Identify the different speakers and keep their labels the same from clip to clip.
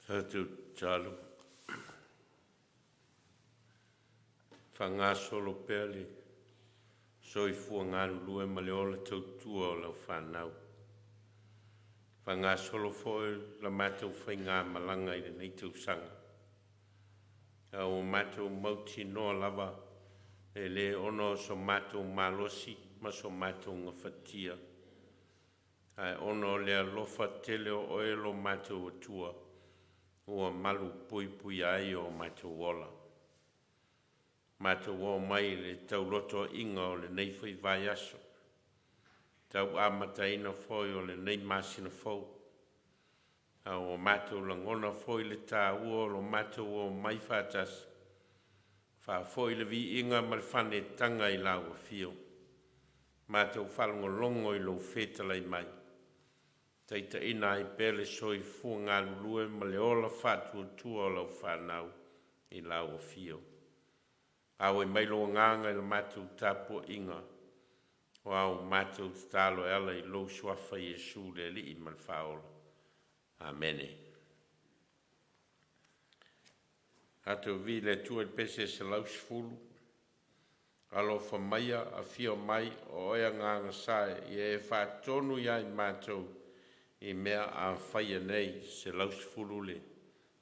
Speaker 1: Tatou tatalo. Faagasolo pea le soifua galulue ma le ola tautua o lau fanau. Faagasolo foi la matou faigamalaga i lenei tausaga, a ua matou mautinoa lava e le ona o so matou malosi ma so matou gafatia, ae ona o le alofa tele o Oe lo matou Atua ua malu puipuia ai o matou ola. Matou oo mai i le taulotoa'iga o lenei foi vaiaso, tau amataina foi o lenei masina fou, a ua matou lagona foi le taua o lo matou omai faatasi, faafoi le viiga ma le faanetaga i Lau Afio, matou faalogologo i lou fetalai mai, taitaiina ai pea le soifua galulue ma le ola faatuatua o lau fanau i lau Afio. Auai mai lou Agaga i le matou tapuaiga, o a matou tatalo e ala i lou Suafa Iesu le Alii ma le Faaola. Amene. Tatou viia le Atua i le pese 110, alofa maia afio mai o oe Agaga Sa ia e faatonu ia i matou i mea a faia nei. 110 le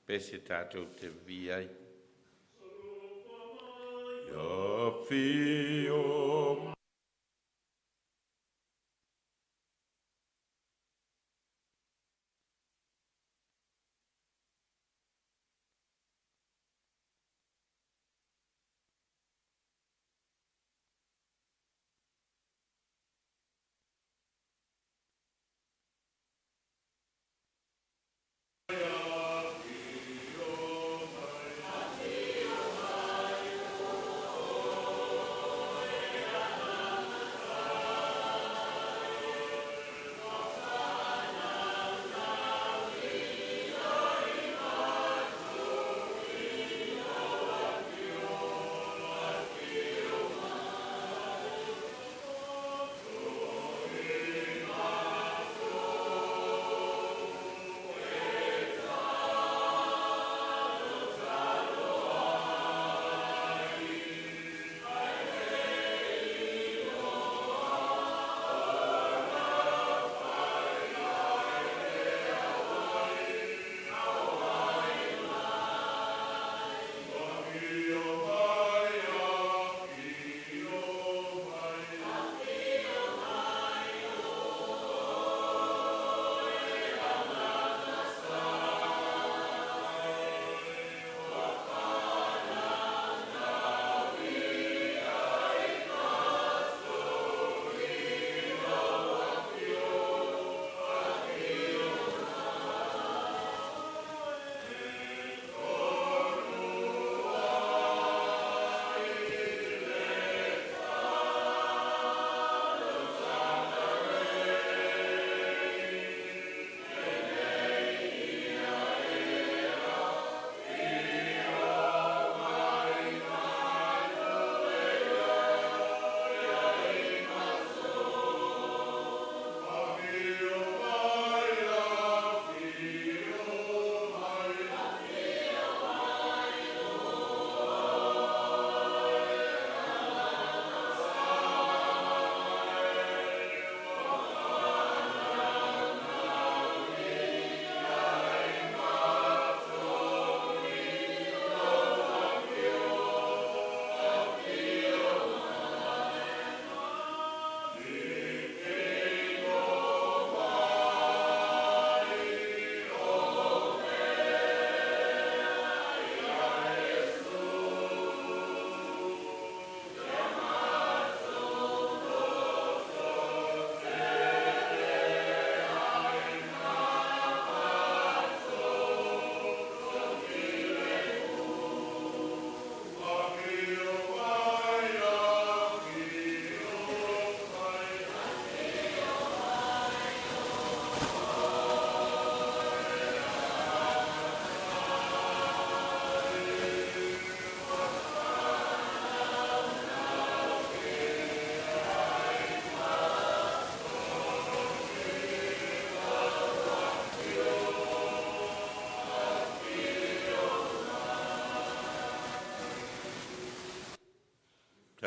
Speaker 1: pese tatou te vi ai. Afio
Speaker 2: mai. Afio mai o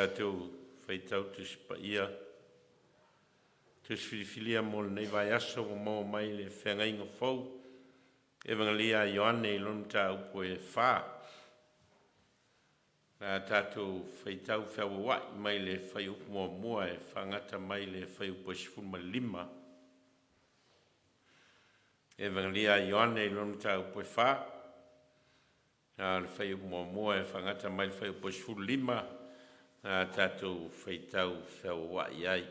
Speaker 1: Tatou faitau Tusi Paia, Tusi Filifilia mo lenei vaiaso ua maua mai le Feagaiga Fou, Evagelia a Ioane i lona mataupu e 4. O le a tatou faitau feagaiai mai le fuaiupu 1 e faagata mai le fuaiupu 15. Evagelia a Ioane i lona mataupu e 4, a o le fuaiupu 1 e faagata mai le fuaiupu 15, a tatou faitau feagaiai ai.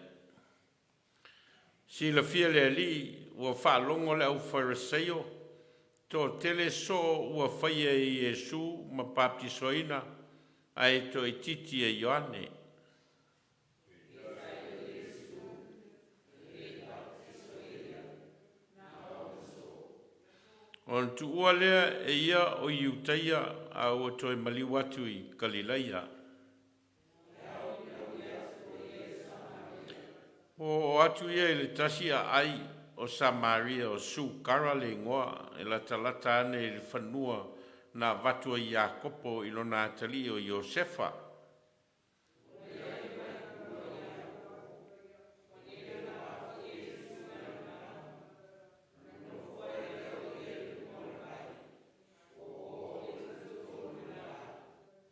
Speaker 1: Silafia e le Alii ua faalogo le aufaiFariseio toatele soo ua faia e Iesu ma papatisoina ae toaititi e Ioane. Ona tuua lea e ia o Iutaia a ua toe maliu atu i Kalilaia. Ua oo atu ia i le tasi aai o Samaria o Sukara le igoa, e latalata ane i le fanua na avatu e Iakopo i lona atalii o Iosefa.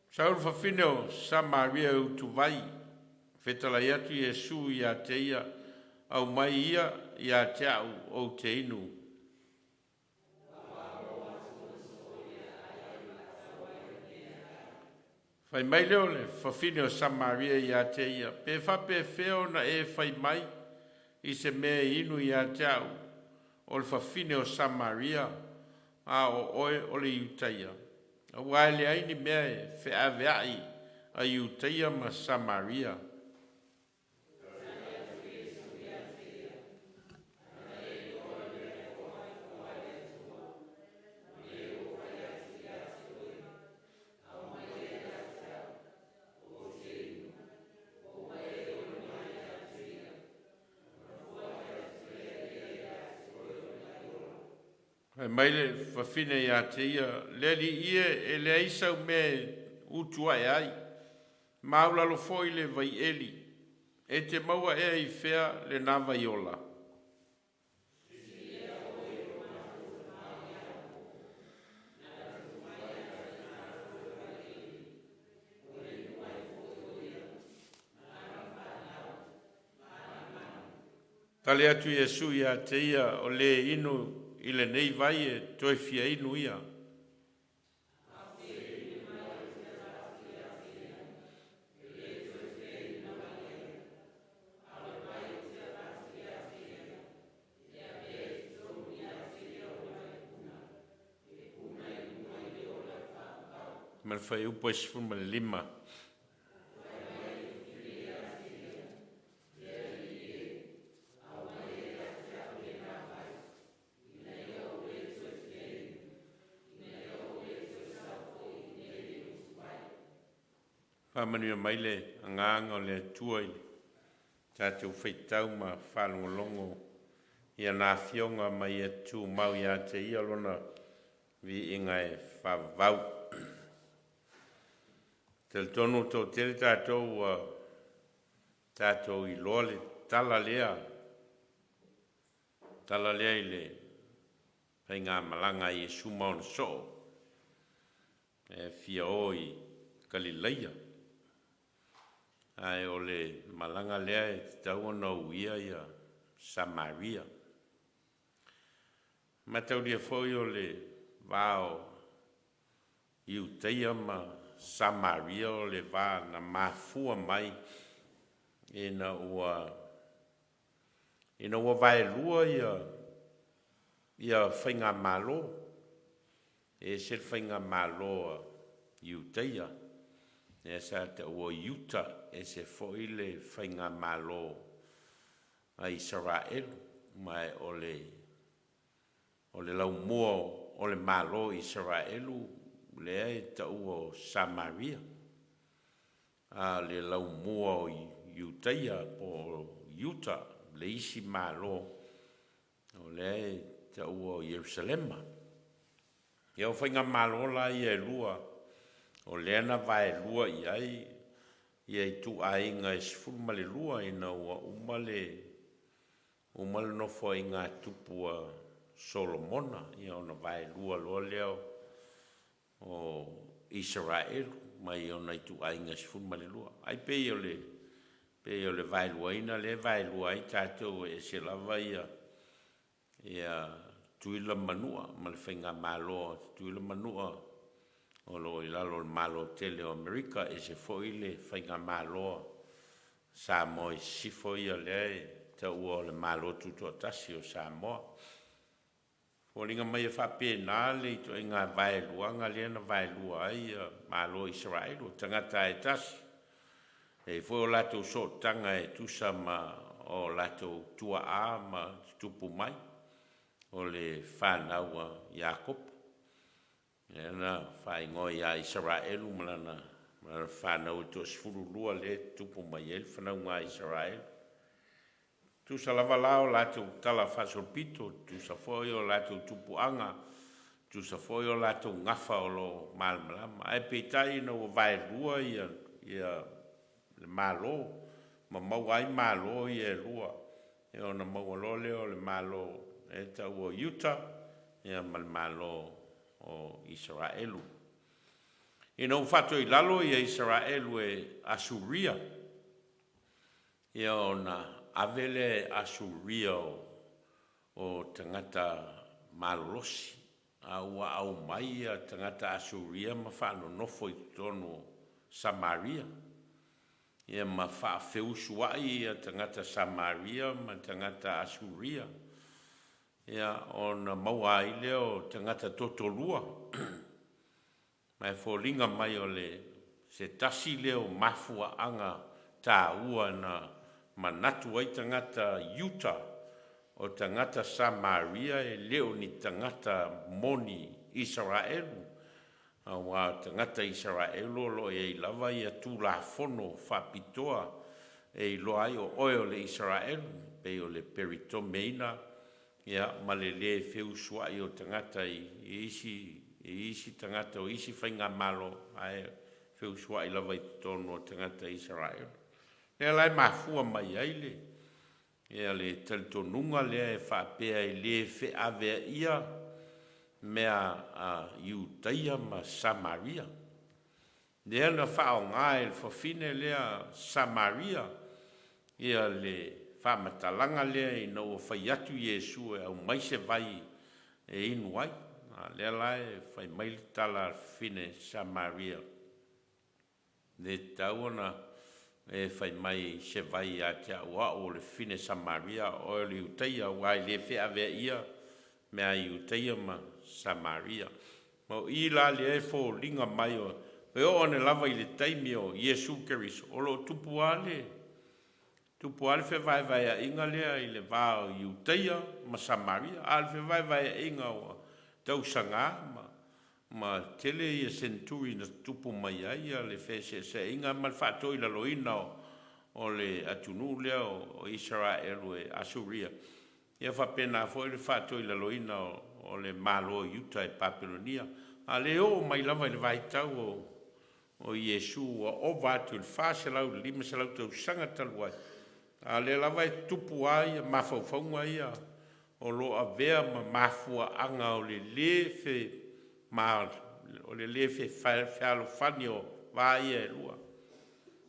Speaker 1: Sau le fafine o Samaria e utuvai, fetalai atu Iesu ia te ia, aumai ia ia te a'u ou te inu. Fai mai lea o le fafine o Samaria ia te ia, pe faapefea ona e fai mai i se mea e inu ia te a'u o le fafine o Samaria, a o oe o le Iutaia? Aua e leai ni mea e feaveai a Iutaia ma Samaria. Fai mai le fafine ia te ia, Le alii e, e leai sau mea e utu ae ai, maualalo foi le vaieli. E te maua ea i fea lena vai ola? Tali atu Iesu ia te ia, o le inu i lenei vai e toe fia inu ia. Ma le fuaiupu e 15. Faamanuia mai le agaga o le Atua i le tatou faitau ma faalogologo i ana afioga ma ia tumau ia te ia lona viiga e faavavau. Talitonu ua toatele tatou ua tatou iloa le tala lea i le faigamalaga a Iesu ma ona soo e fia o i Kalilaia. Ae o le malaga lea e tatau ona uia ia Samaria. Mataulia foi o le va o Iutaia ma Samaria o le va na mafua mai ina ua vaelua ia faigamalo. E ese le faigamalo a Iutaia, lea sa taua o Iuta, ese foi le faigamalo a Isaraelu, ma o le laumua o le Malo o Isaraelu lea e taua o Samaria, a o le laumua o Iutaia po o Iuta, le isi Malo, o lea e taua o Ierusalema. Ia o faigamalo la ia e lua, o lea na vaelua i ai ia ituaiga e 12 ina ua uma le uma le nofoaiga a tupu a Solomona, ia ona vaelua loa lea o Isaraelu mai ona ituaiga e 12. Ai pei o le pei o le vaeluaina lea e vaelua ai tatou, e ese lava ia Tutuila ma Manua ma le faigamalo a Tutuila ma Manua o lo o i lalo o le Malo tele o Amerika, ese foi le faigamalo a Samoa i sisifo ia lea e taua o le Malo Tutoatasi o Samoa. E foliga mai e faapena le ituaiga vaeluaga lea na vaelua ai ia Malo o Isaraelu, o tagata e tasi, e i ai foi o latou sootaga e tusa ma o latou tuaa ma tutupu mai, o le fanau a Iakopo, lea na faaigoa ia Isaraelu ma lana fanau e toa-12 lea e tutupu mai ai le fanauga a Isaraelu. Tusa lava la o latou tala faasolopito, tusa foi o latou tupuaga, tusa foi o latou gafa o lo o malamalama, ae peitai ina ua vaelua ia le Malo ma maua ai Malo ia e lua, ia ona maua loa lea o le Malo e taua o Iuta, ia ma le Malo o Isaraelu. Ina ua faatoilalo ia Isaraelu e Asuria, ia ona ave lea e Asuria o tagata malolosi, a ua aumai ia tagata Asuria ma faanonofo i totonu o Samaria, ia ma faafeusuai ia tagata Samaria ma tagata Asuria, ia ona maua ai lea o tagata totolua. Ma e foliga mai o le se tasi lea o mafuaaga taua na manatu ai tagata Iuta o tagata Samaria e le o ni tagata moni Isaraelu, aua o tagata Isaraelu o lo o i ai lava ia Tulafono faapitoa e iloa ai o oe o le Isaraelu, pei o le peritomeina, ia ma le lē feusuai o tagata i isi tagata o isi faigamalo, ae feusuai lava i totonu o tagata Isaraelu. Lea la e mafua mai ai le ia le talitonuga lea e faapea e le feaveaia mea a Iutaia ma Samaria, lea na faaaoga e le fafine lea Samaria ia le faamatalaga lea ina ua fai atu Iesu e aumai se vai e inu ai. A lea la e fai mai le tala a le fafine Samaria, le tatau ona e fai mai se vai ia te au, o au o le fafine Samaria, o oe o le Iutaia, aua e le feaveaia mea Iutaia ma Samaria. Ma o i la lea e foliga mai o e oo ane lava i le taimi o Iesu Keriso o lo o tupu lava le tupu lava le fevaevaeaiga lea i le va o Iutaia ma Samaria, a o le fevaevaeaiga ua tausaga ma ma tele ia seneturi na tutupu mai ai ia le feeseeseaiga ma le faatoilaloina o le atunuu lea o Isaraelu e Asuria, ia faapena foi le faatoilaloina o le Malo o Iuta e Papelonia. A o lea e oo mai lava i le vaitau o Iesu ua ova atu i le 400 i le 500 tausaga talu ai, a o lea lava e tutupu lava ia mafaufauga ia o lo o avea ma mafuaaga o le lē fe ma o le lē fealofani o va ia e lua.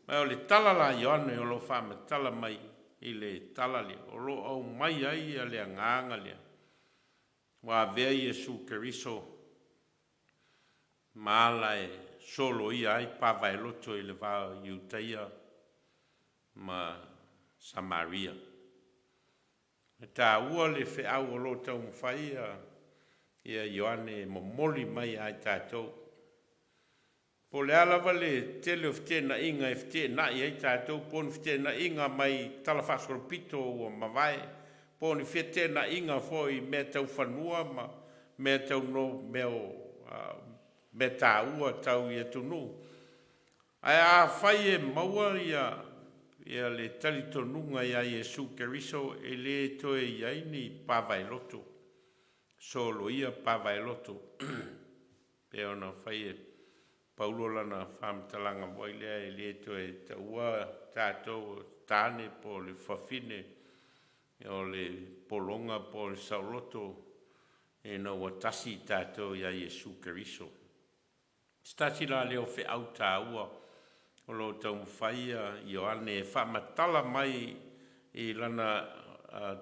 Speaker 1: Ma o le tala la a Ioane o lo o faamatala mai i le tala lea o lo o aumai ai le agaga lea ua avea Iesu Keriso ma ala e soloia ai pavaeloto i le va o Iutaia ma Samaria. E taua le feau o lo o taumafai ia Ioane e momoli mai ia i tatou. Po o le a lava le tele o feteenaiga e feteenai ai tatou, po o ni feteenaiga mai tala faasolopito ua mavae, po o ni feteenaiga foi i mea tau fanua ma mea tau no mea o mea taua tau i atunuu, ae afai e maua ia le talitonuga ia Iesu Keriso, e le toe i ai ni pavaeloto, soloia pavaeloto pei ona fai e Paulo lana faamatalaga foi lea e le toe taua tatou o tane po o le fafine, o le pologa po o le saoloto, ina ua tasi tatou ia Iesu Keriso. Se tasi la lea o feau taua o lo o taumafai Ioane e faamatala mai i lana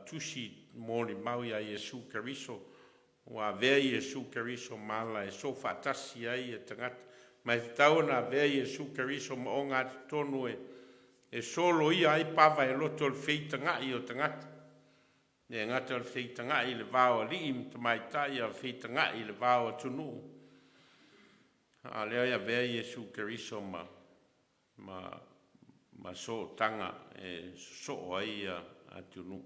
Speaker 1: tusi molimau ia Iesu Keriso, ua avea Iesu Keriso ma ala e soofaatasi ai ia tagata, ma e tatau ona avea Iesu Keriso ma ogatotonu e soloia ai pava e loto o le feitagai o tagata. Le gata o le feitagai i le va o alii ma tamaitai, a o le feitagai i le va o atunuu. A o lea e avea Iesu Keriso ma sootaga e sosoo ai atunuu.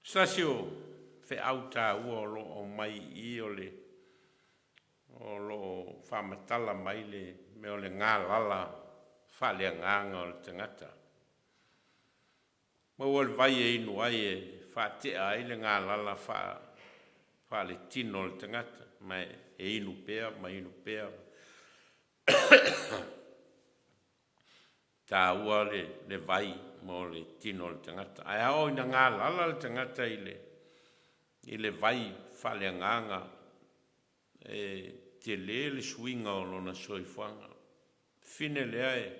Speaker 1: Se tasi o feau taua o lo o aumai i i o lo o faamatala mai le mea o le galala faaleagaga o le tagata. Maua le vai e inu ai e faatea ai le galala faaletino o le tagata, ma e inu pea ma inu pea. Taua le vai mo le tino o le tagata. Ae a oo ina galala le tagata i le vai faaleagaga, e tele le suiga o lona soifuaga. Fine lea e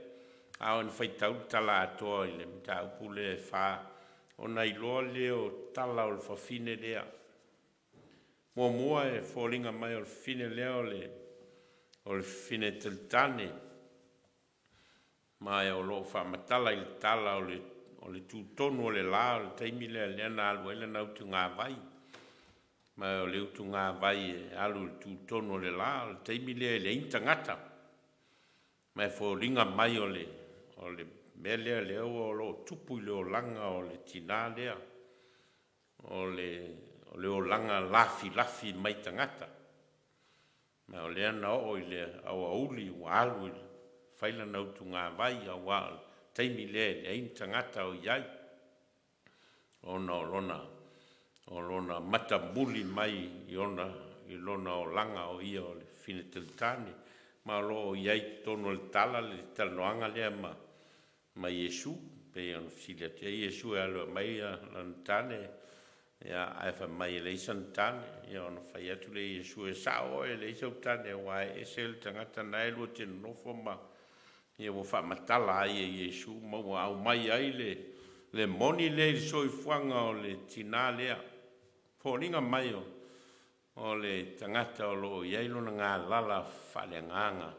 Speaker 1: a oo ina faitau le tala atoa i le mataupu lea e fa, ona iloa lea o tala o le fafine lea. Muamua e foliga mai o le fafine lea o le fafine talitane, ma o lo o faamatala i le tala o le tutonu o le la o le taimi lea lea na alu ai lana utugavai. Ma o le utugavai e alu i le tutonu o le la, o le taimi lea e leai ni tagata. Ma e foliga mai o le mea lea lea ua o lo o tupu i le olaga o le tinā lea, o le olaga lafilafi mai tagata. Ma o lea na oo i le aoauli ua alu i fai lana utugavai, auā o le taimi lea e leai ni tagata o i ai, ona o lona matamuli mai i lona olaga o ia o le fafine talitane. Ma o lo o i ai i totonu o le tala le talanoaga lea ma Iesu, pei ona fesili atu ai Iesu e alu e aumai lana tane, ia, ae fai mai e leai sana tane. Ia ona fai atu lea Iesu, e sao oe e leai sau tane, aua e ese le tagata na e lua te nonofo ma ia ua faamatala ai e Iesu ma ua aumai ai le moni lea i le soifuaga o le tinā lea. Foliga mai o le tagata o lo o i ai lona galala faaleagaga.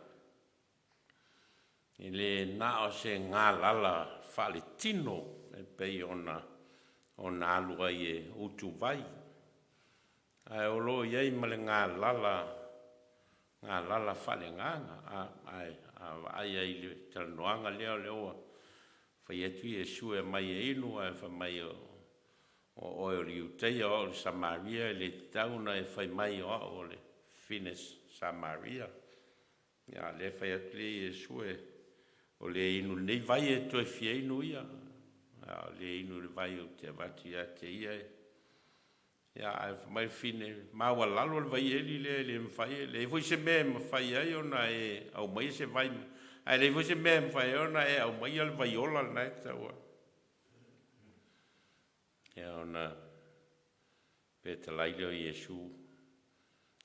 Speaker 1: E le na o se galala faaletino e pei ona alu ai e utuvai, ae o lo o i ai ma le galala faaleagaga. Ae a vaai ai i le talanoaga lea, o lea ua fai atu Iesu e aumai e inu, ae fai mai o oe o le Iutaia, o au o le Samaria, e le tatau ona e fai mai o au o le fafine Samaria. Ia lea fai atu le Iesu e o le inu lenei vai e toe fia inu ia, a o le inu i le vai ou te avatu ia te ia. Ia ae fai mai le fafine, maualalo le vaieli lea e le mafai, e leai foi se mea e mafai ai ona e aumaia se vai, ae leai foi se mea e mafai ai ona e aumaia le vaiola lena e tatau ai. Ia ona fetalai lea o Iesu,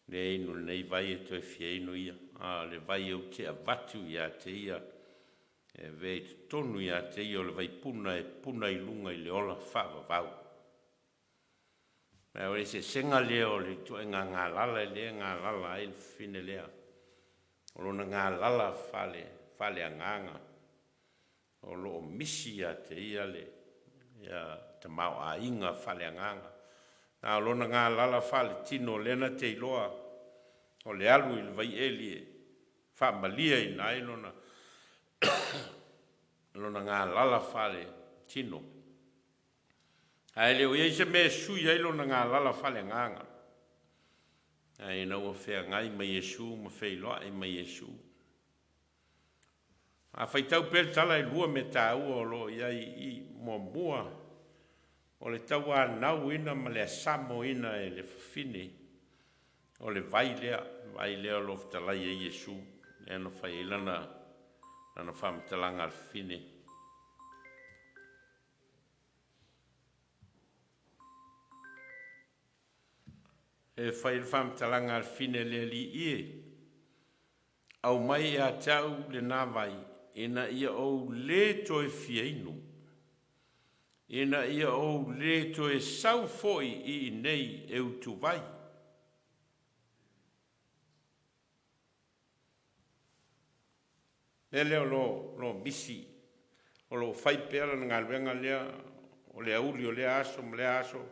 Speaker 1: le inu lenei vai e toe fia inu ia, a o le vai ou te avatu ia te ia, e avea i totonu ia te ia o le vaipuna e puna i luga i le ola faavavau. Ma o le eseesega lea o le ituaiga galala lea e galala ai le fafine lea, o lona galala faaleagaga, o lo o misi ia te ia le tamaoaiga faaleagaga. A o lona galala faaletino lea na te iloa o le alu i le vaieli e faamaliaina ai lona galala faaletino. Ae le o i ai se mea e sui ai lona galala faaleagaga. Ae ina ua feagai ma Iesu ma feiloai ma Iesu. A faitau pea le tala e lua mea taua o lo o i ai i i. Muamua, o le tauanauina ma le asamoina e le fafine. O le vai lea, vai lea o lo o fetalai ai Iesu, lea na fai ai lana, lana faamatalaga a le fafine. E fai le faamatalaga a le fafine le Alii e, aumai ia te au lena vai, ina ia ou lē toe fia inu, ina ia ou lē toe sau foi i inei e utuvai. Mea lea o lo misi, o lo o fai pea lana galuega lea, o le auli o lea aso ma lea aso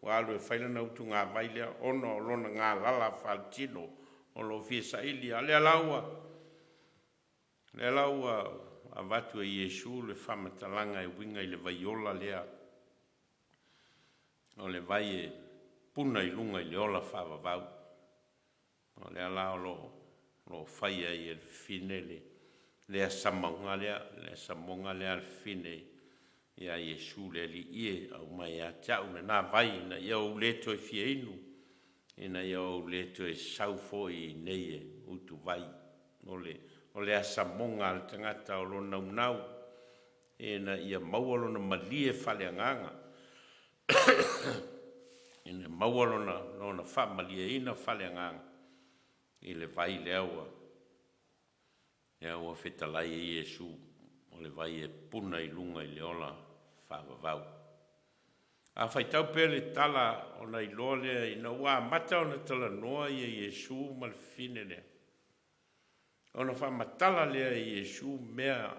Speaker 1: ua alu e fai lana utugavai lea ona o lona galala faaletino o lo o fia saili. A o lea la ua lea la ua avatu e Iesu le faamatalaga e uiga i le vaiola lea, o le vai e puna i luga i le ola faavavau. O lea la o lo o fai ai e le fafine le lea samauga lea, le samoga lea a le fafine ia Iesu le Alii e, aumai ia te au lena vai ina ia ou le toe fia inu, ina ia ou le toe sau foi i nei e utuvai. O le asamoga a le tagata o lo o naunau ina ia maua lona malie faaleagaga, ina maua lona lona faamalieina faaleagaga i le vai lea ua lea ua fetalai ai Iesu, o le vai e puna i luga i le ola faavavau. A faitau pea le tala ona iloa lea ina ua amata ona talanoa ia Iesu ma le fafine lea, ona faamatala lea e Iesu mea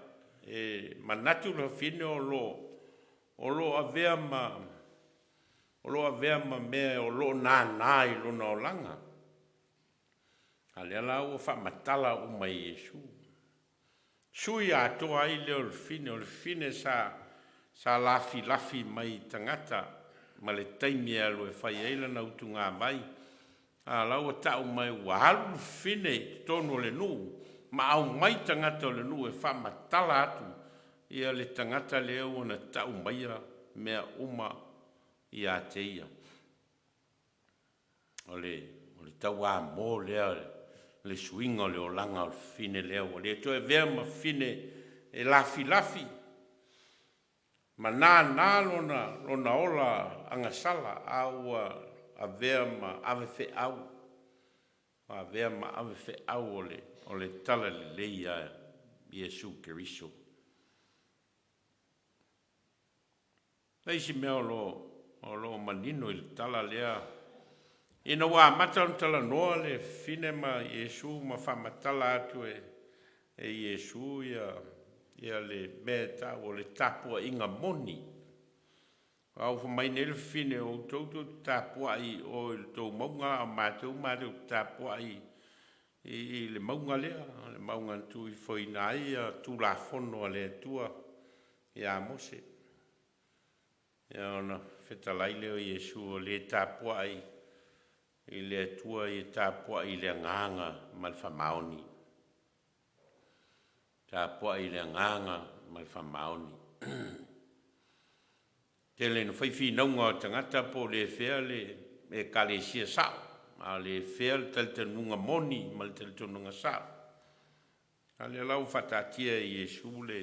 Speaker 1: e manatu le fafine o lo o avea ma o lo o avea ma mea o lo o nānā i lona olaga. A lea la ua faamatala uma e Iesu. Sui atoa ai lea o le fafine, o le fafine sa sa lafilafi mai i tagata ma le taimi e alu e fai ai lana utugavai, a la ua tau mai ua alu le fafine i totonu o le nuu ma aumai tagata o le nuu e faamatala atu ia le tagata lea ua na tau maia mea uma ia te ia. O le o le tauamo lea le suiga o le olaga o le fafine lea ua le toe avea ma fafine e lafilafi ma nānā lona lona ola agasala, a ua avea ma avefeau, ua avea ma avefeau o le o le talalelei a Iesu Keriso. Le isi mea o lo o lo o manino i le tala lea, ina ua amata ona talanoa le fafine ma Iesu ma faamatala atu e e Iesu ia ia le mea e taua o le tapuaiga moni. A ua fai mai nei le fafine, o outou tou te tapuai i o i le tou mauga, a o matou matou te tapuai i i le mauga lea, le mauga na tuuifoina ai ia Tulafono a le Atua ia Mose. Ia ona fetalai lea o Iesu, o le tapuai i le Atua ia tapuai i le agaga ma le faamaoni. Tapuai i le agaga ma le faamaoni. Tele ina fai finauga o tagata po o le fea le ekalesia sao, a o le fea le talitonuga moni ma le talitonuga sao. A lea la ua faataatia e Iesu le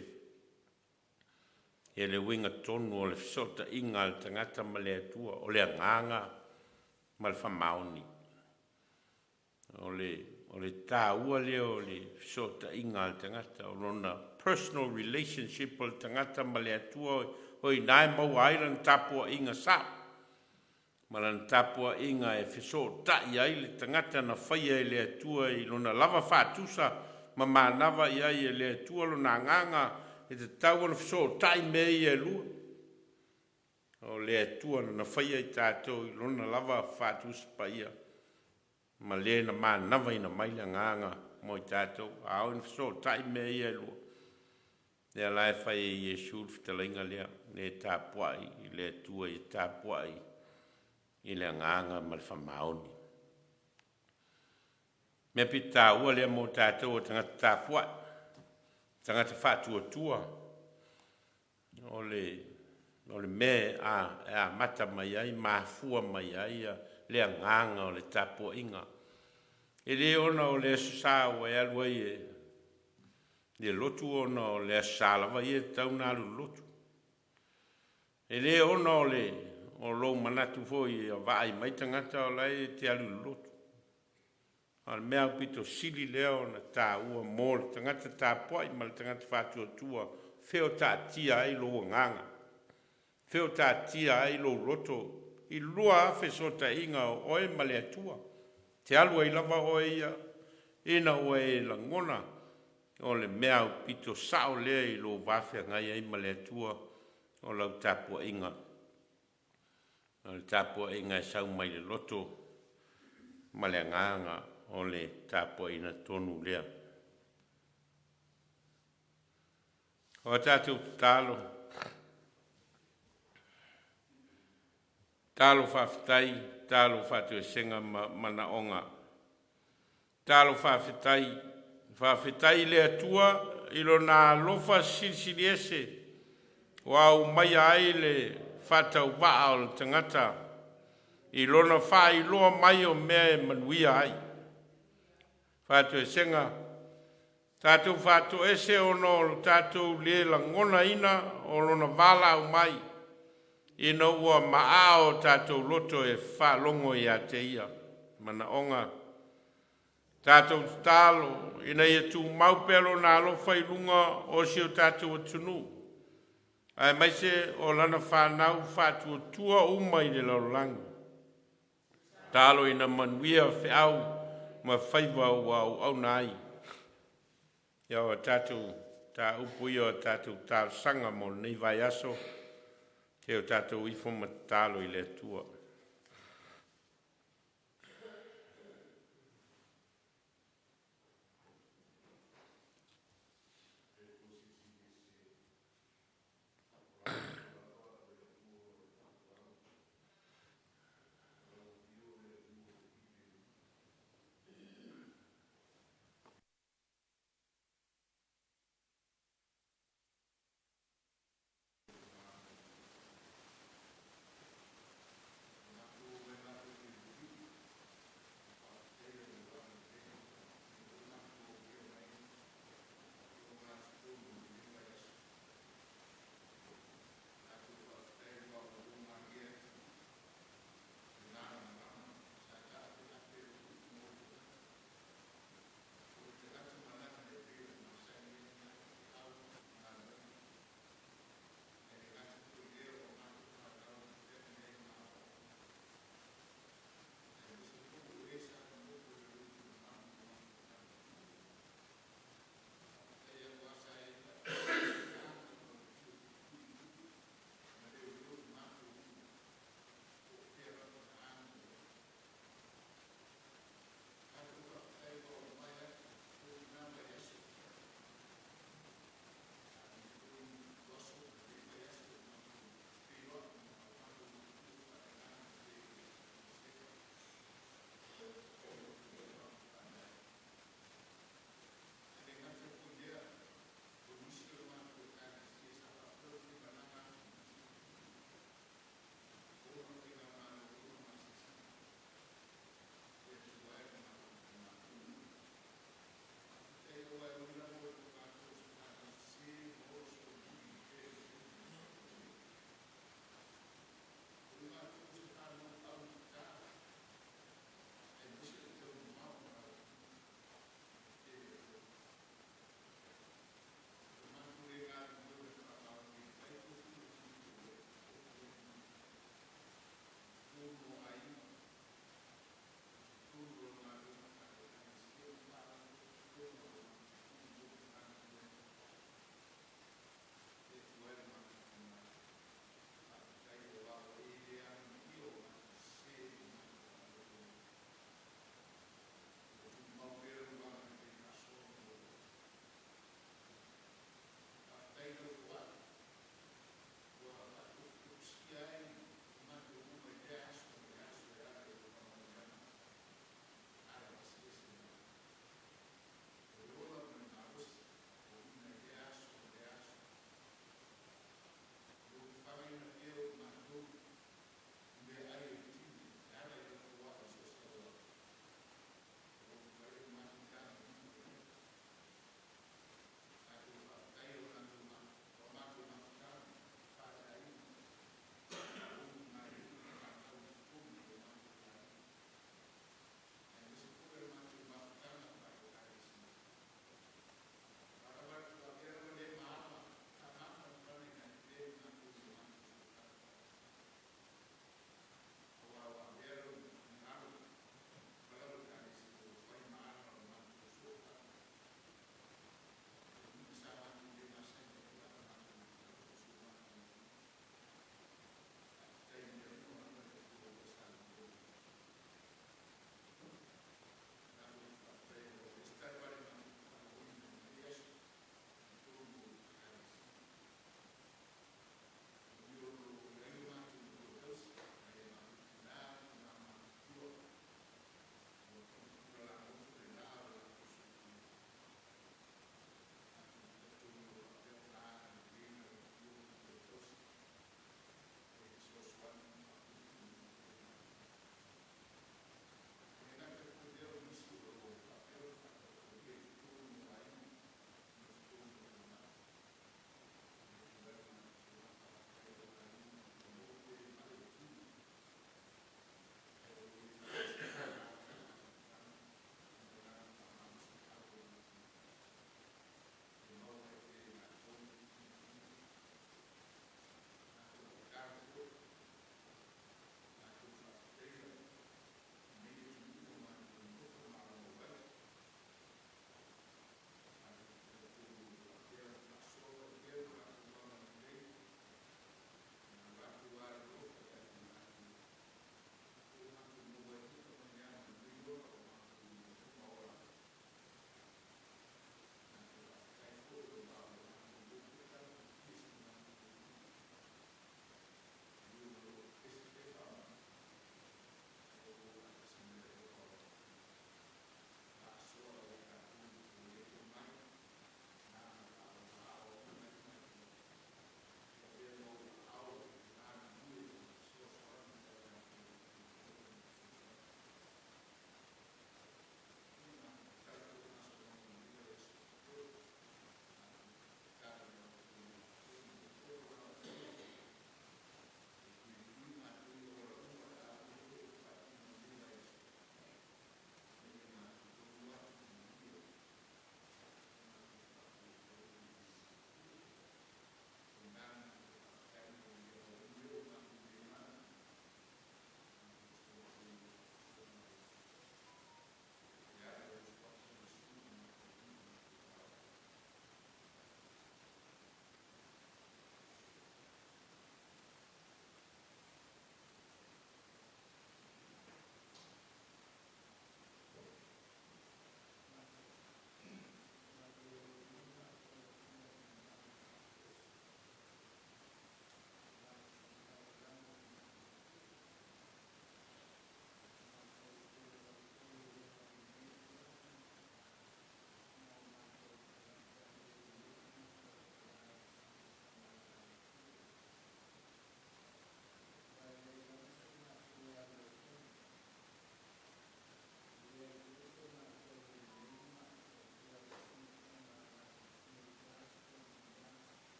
Speaker 1: ia le uiga tonu o le fesootaiga a le tagata ma le Atua, o le agaga ma le faamaoni. O le o le taua lea o le fesootaiga a le tagata, o lona personal relationship o le tagata ma le Atua, o i ina e maua ai lana tapuaiga sao ma lana tapuaiga e fesootai ai le tagata na faia e le Atua i lona lava faatusa ma manava i ai e le Atua lona agaga e tatau ona fesootai mea ia e lua. O le Atua na faia i tatou i lona lava faatusa paia ma le na manavaina mai le agaga mo i tatou, a o ina fesootai mea ia e lua. Lea la e fai e Iesu le fetalaiga lea, le tapuai i le Atua ia tapuai i le agaga ma le faamaoni. Mea pito taua lea mo tatou o tagata tapuai, tagata faatuatua, o le o le mea a e amata mai ai, mafua mai ai le agaga o le tapuaiga. E le ona o le Aso Sa ua e alu ai e le lotu ona o le Aso Sa lava ia e tatau ona alu i le lotu. E le ona o le o lou manatu foi ia vaai mai tagata o la e te alu i le lotu. A o le mea aupito sili lea ona taua mo le tagata tapuai ma le tagata faatuatua, fea o taatia ai lou agaga, fea o taatia ai lou loto i lua lava fesootaiga o oe ma le Atua. E te alu ai lava oe ia ina ua e lagona o le mea aupito sao lea i lou va feagai ai ma le Atua, o lau tapuaiga. O le tapuaiga e sau mai le loto ma le agaga o le tapuaiga tonu lea. O a tatou tatalo, tatalo faafetai, tatalo faatoesega ma manaoga. Tatalo faafetai, faafetai i le Atua i Lona alofa silisili ese ua aumaia ai le faatauvaa o le tagata i lona faailoa mai o mea e manuia ai. Faatoesega: Tatou faatoese ona o lo tatou le lagonaina o Lona valaau mai ina ua ma'a o tatou loto e faalogo ia te Ia. Manaoga: Tatou tatalo ina ia tumau pea Lona alofa i luga o si o tatou atunuu aemaise o lana fanau faatuatua uma i le lalolagi. Tatalo ina ia manuia feau ma faiva ua auauna ai. Ia, o tatou mataupu ia o tatou talosaga mo lenei vaiaso, se i o tatou ifo ma tatalo i le Atua.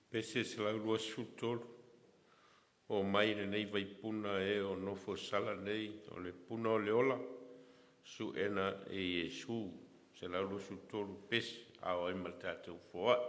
Speaker 1: Pese 123, o mai lenei vaipuna e o nofo sala nei, o le puna o le ola, suena e Iesu, 123 pese, ao ai ma le tatou foai.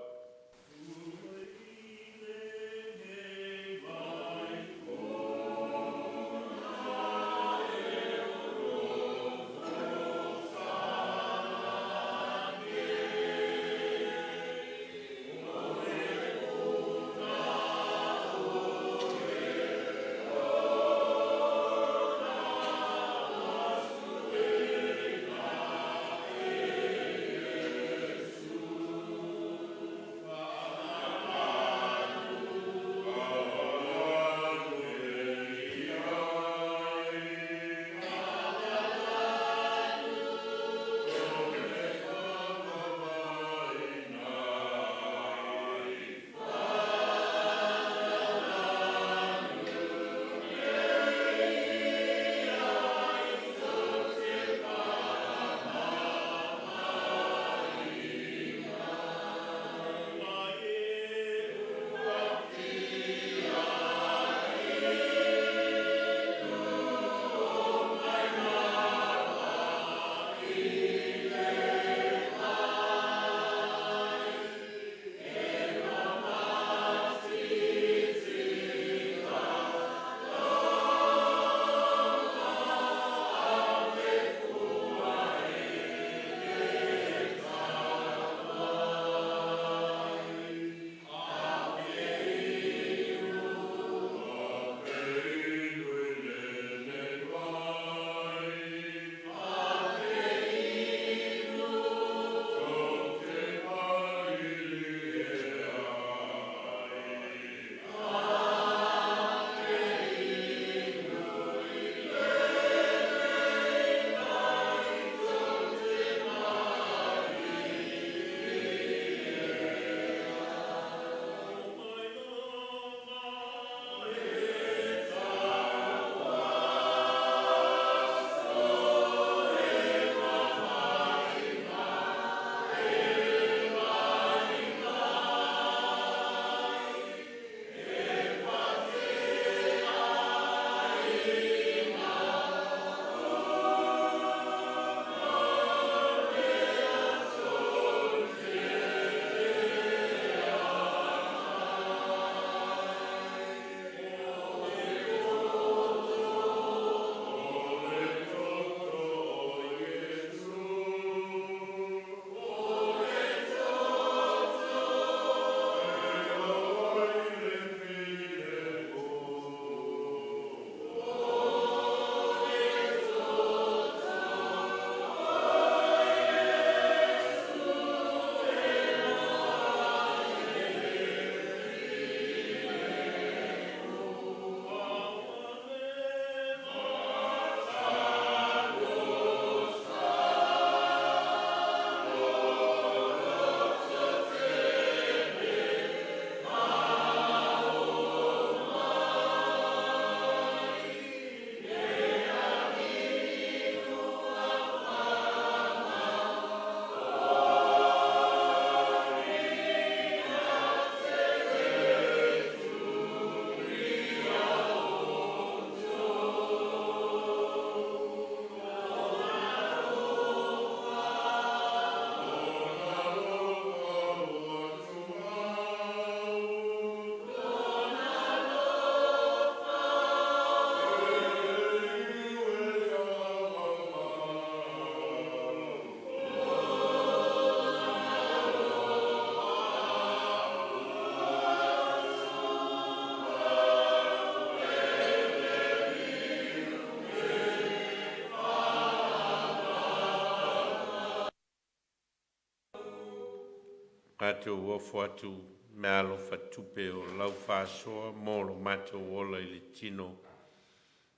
Speaker 1: Matou ofo atu meaalofa tupe o lau faasoa mo lo matou ola i le tino,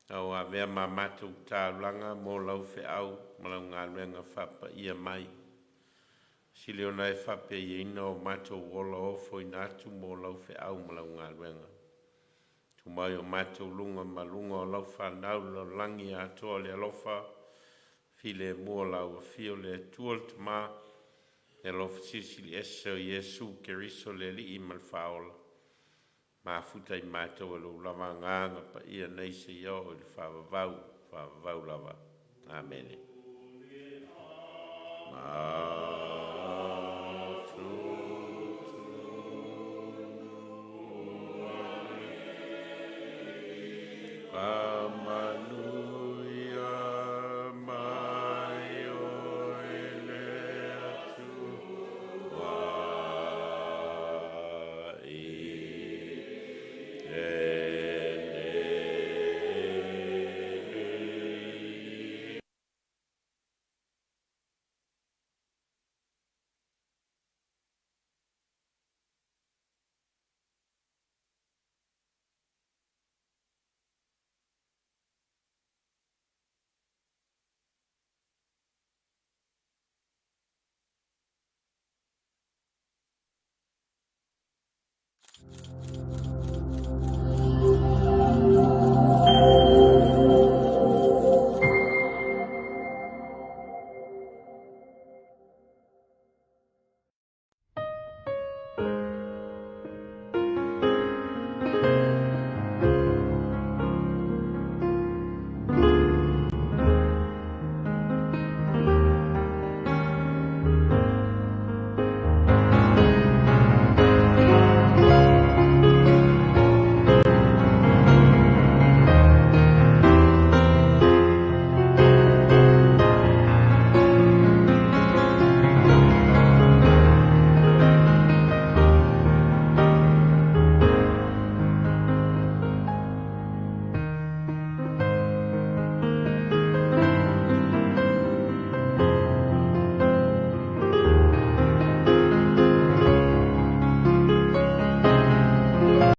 Speaker 1: au avea ma matou taulaga mo lau feau ma lau galuega faapaia mai. Sili ona e faapeiaina o matou ola ofoina atu mo lau feau ma lau galuega. Tumai o matou luga ma luga o lau fanau lalolagi atoa le alofa, filemu o lau afio le Atua le Tama, le alofa silisili ese o Iesu Keriso le Alii ma le Faaola. Mafuta i matou e lou lava Agaga Paia nei seia oo i le faavavau, faavavau lava. Amene.